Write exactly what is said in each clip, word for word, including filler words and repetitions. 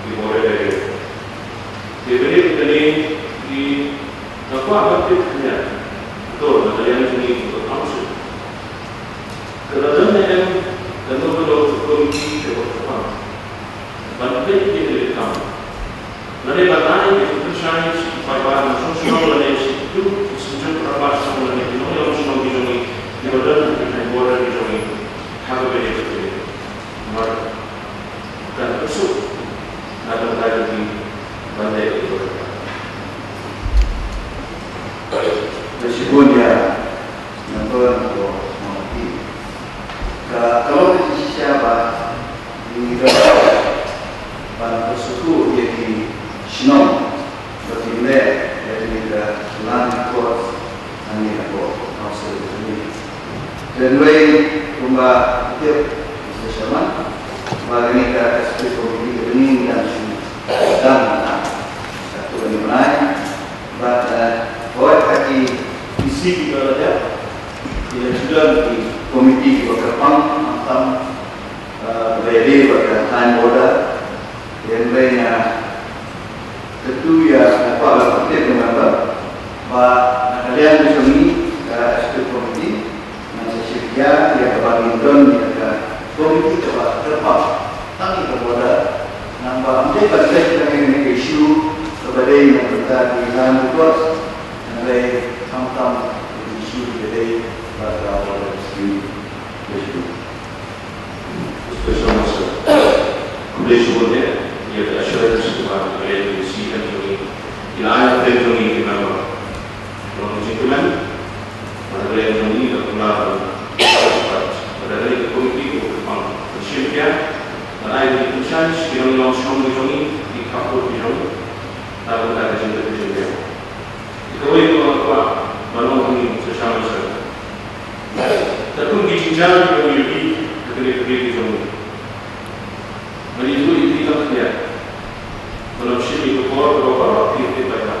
ki border area. Te bad kane ki, nga kwah ban tip khyndiat, to na ka liang jong ngi kum ka council, ka la don ne em kano kano ka komiti kaba kyrpang ban peit ïa kane ka kam, lane ban ai ïa ka pynshai sha ki paidbah na shnong shnong lane sha kito ki synjuk rangbah shnong lane ki nongïalam shnong ki jong ngi kiba don ha ki thaiñ border ki jong ngi ha kaba ïadei bad kane. Namar kan pynsuk na ka bynta jong ki ban leh ïa ka. Khublei shibun ïa nangta ko Mawti. Ka, ka long ka jingshisha ba ngi donkam ban pynsngewthuh ïa ki shnong ba kin leh ïa kane ka land records hangne hapoh council jong ngi. Te hynrei kumba tip Mister Sharma ba kane ka executive committee ka jong ngi kan shu dang na ka tu ni bnai. Bad, eh, hooid, ha ki, ki sngi kiba la dep, ki la ju don ki komiti kiba kyrpang, khamtam, eh, kiba ïadei bad ka thaiñ border. Hynrei nga kyntu ïa, nga kwah ban pyntip ïa member ba na ka liang ka jong ngi ka executive committee, nang sa shim khia ïa kaba ngin don ïa ka komiti kaba kyrpang tang ïa ka border, nang ba ym dei ban peit tang ïa kane ka issue kaba dei na ka bynta ki land records, hynrei khamtam ïa ka issue kaba dei bad ka border dispute. Khublei shibun. Khublei shibun ïa ka assurance kaba ka liang ka C M jong ngi, ki la ai ha ka liang jong ngi ki member. Long jingkmen ba ka liang jong ngi ka pynlong ba da ka liang ka komiti ka pang ka shim khia ban ai ka pynshai sha ki nongïalam shnong ki jong ngi, ki khappud ki jong ngi, na ka bynta ka jingkit ka jingpyrkhat. Kawei ka long ba ban long hangne sa sha mynsiem. Katkum ki jingjia kiba ngi ïohi ha kane ka ri ka jong ngi, ngan ïathuh ïa phi tang khyndiat. Ban ym shim ïa ka por kaba baroh phi ïa phi paidbah.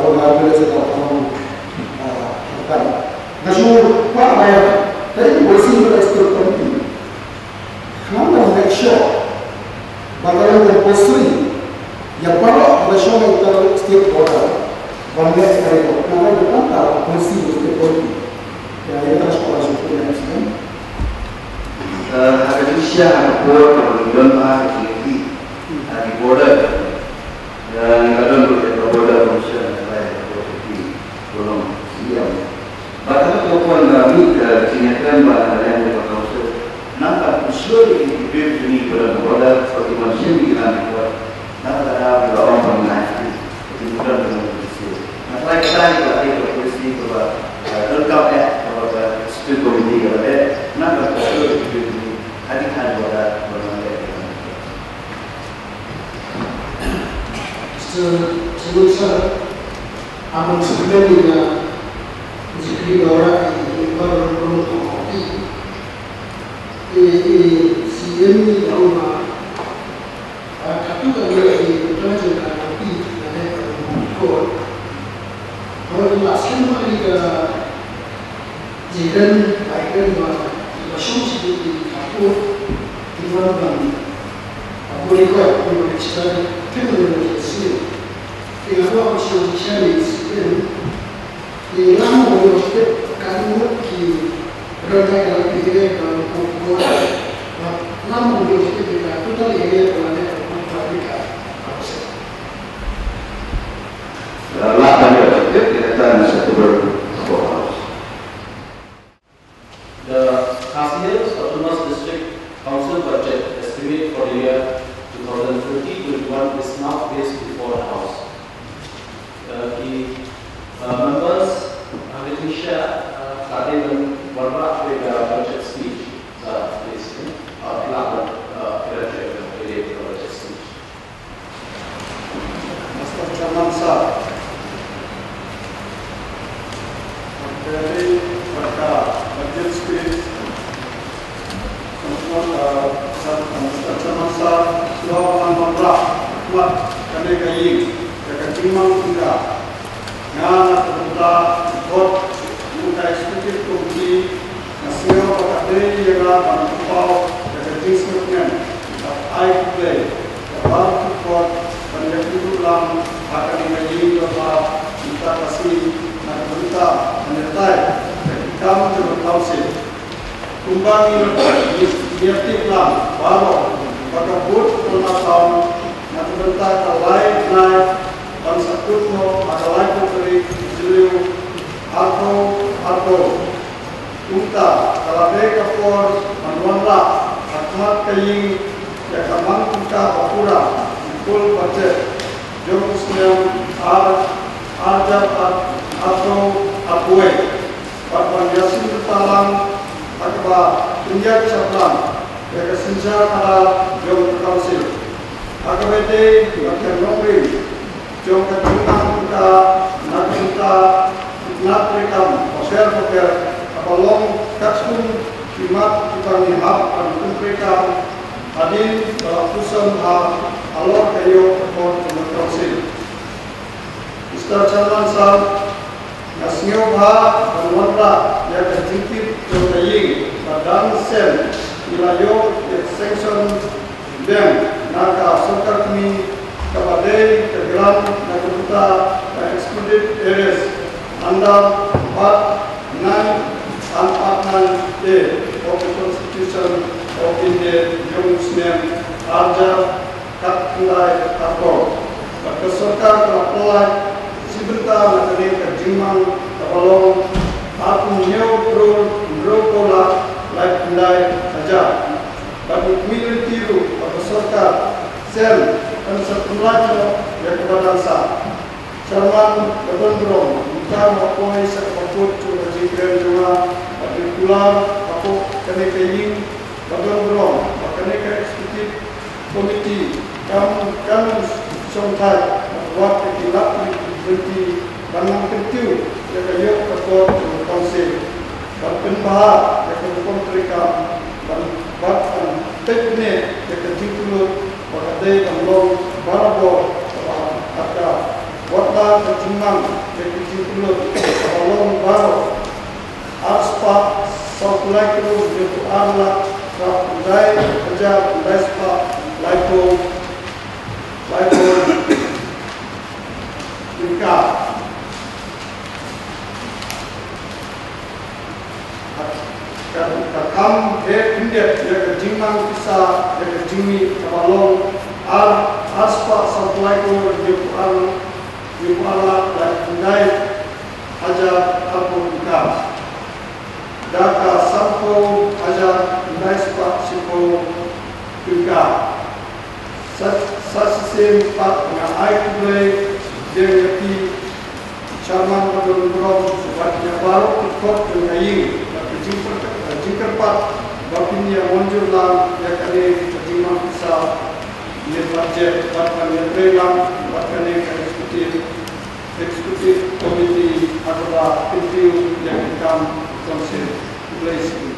Garo Hills Autonomous, ah, Hakam. Nga shu kwah ba ïa, tang ïa ka policy jong ka state committee. Khnang ban make sure ba ka long compulsory ïa baroh kiba shong ha ita state border ban leh ka record. Khnang ba ka long policy jong state committee. Ïa, ïa ka shu kwah ban shu pynlong sien. Eh, ha ka jingshisha ha ka por kaba ngi don ha ka jingïakhih ha ki border. Eh, ngi la don ruh ïa ka border commission, eh, ka border committee, ka long C M. Bad ha ka por ngi la mih ka jingïakhun bad ka liang jong ka council. Nangta ka shlur ïa ki briew jong ngi kiba don ha border, ba ki wan shim ïa ki lam ki por. Nangta ka daw ki la ong ba ngi ai free. Ki don ka policy. Nangta ka dei ka policy kaba, eh, donkam eh, kaba ka Executive Committee ka la leh. Nangta ka shlur ïa ki briew jong ngi ha ki thaiñ border ba ngi leh. Mister Chairman Sir, I'm explaining, uh, Zikri Dora, eh, eh, eh, C M ni da uma, Body ko, body ko, kita kena beri sini. Kita buat macam sini, sini. Di lam body ko, kita kan mut ki rendah kalau di area kalau buat. Lam body ko, kita total area kalau ada kalau buat kita. Laban dia, dia, dia datang satu ber-, satu house. The Khasi Hills Autonomous District Council budget estimate for the year two thousand twenty twenty-one is now placed before the House. Uh, ki, uh, members, uh, Hafiz Nisha, uh, Kadin and Warra, the budget speech, uh, please, uh, Laban, uh, the budget speech. Mister Chairman Sir, pynlong ïa ka budget speech. Mister Chairman Sir, shuwa ban wanrah ïa kane ka ïing, ïa ka jingmang jong ka, nga na ka bynta ka Board, na ka Executive Committee, nga sngew ba ka dei ïa nga ban pynpaw ïa ka jingsngewthuh bad ai khublei ïa baroh ki paidbah ban ïakynduh lang ha kane ka ïing dorbar mynta ka sngi na ka bynta ban ïatai ïa ki kam jong ka Council. Kumba ngi, ngi, ngi ïatip lang baroh ba ka bud ka la tam na ka bynta ka lai bnai ban sa kut noh ha ka laiphew tarik Jylliew arphew arphew. Kumta ka la dei ka por ban wanrah ha khmat ka ïing ïa ka mang tyngka ba pura, full budget, jong u snem ar, ar hajar ar, arphew arphew wei. Bad ban ïaseng bynta lang ha kaba pynïaid shaphrang ïa ka synshar khadar jong ka Council. Ha kaba ïadei bad ka nongrim jong ka jingmang tyngka na ka bynta ki tnat treikam bapher bapher, kaba long katkum ki mat kiba ngi hap ban pyntreikam hadien ba la pynsan ha halor ka ïoh ka kot jong ka Council. Mister Chairman Sir, nga sngewbha ban wanrah ïa ka jingtip jong ka ïing ba dang shen ngi la ïoh ïa ka sanction bank na ka sorkar kmie kaba dei ka grant na ka bynta ka excluded areas under Part nine and Part nine A of the Constitution of India jong u snem ar hajar khatkhyndai arphew. Bad ka sorkar ka la pynlait shi bynta na kane ka jingmang kaba long arphew hynñiew klur hynriewphew lak laiphew khyndai hajar. Bad ngi kyrmen ruh ba ka sorkar shen kan sa pynlait noh ïa kaba dang sah. Chairman, ka don burom, mynta nga poi sha kaba kut jong ka jingkren jong nga, bad ngi kular hapoh kane ka ïing, ka don burom ba kane ka executive committee kam, kan shongthait bad wad ïa ki lad ki lynti ban nang kyntiew ïa ka ïoh ka kot jong ka Council, ban pynbha ïa ka rukom treikam, ban, bad ban peit bniah ïa ka jingkyllut ba ka dei ban long barabor kaba ha ka, wat la ka jingmang ïa ka jingkyllut kaba long baroh. Ar spah sawphew lai klur hynñiewphew ar lak khyndai hajar khyndai spah laiphew, laiphew tyngka. Ka, ka kham heh khyndiat ïa ka jingmang pisa ïa ka jingmih kaba long ar, ar spah sawphew lai klur hynñiewphew ar, hynñiewphew ar lak laiphew khyndai hajar arphew tyngka. Da ka sanphew hajar khyndai spah shiphew tyngka. Sa, sa shisien pat nga ai khublei biang ïa phi Chairman, ba don burom, bad ïa baroh ki kot jong ka ïing, bad ka jingpyrkhat, ka jingkyrpad ba phin ïa mynjur lang ïa kane ka jingmang pisa, ïa budget, bad ban ïatrei lang bad kane ka executive, executive committee ha kaba kyntiew ïa ki kam Council. Khublei shibun.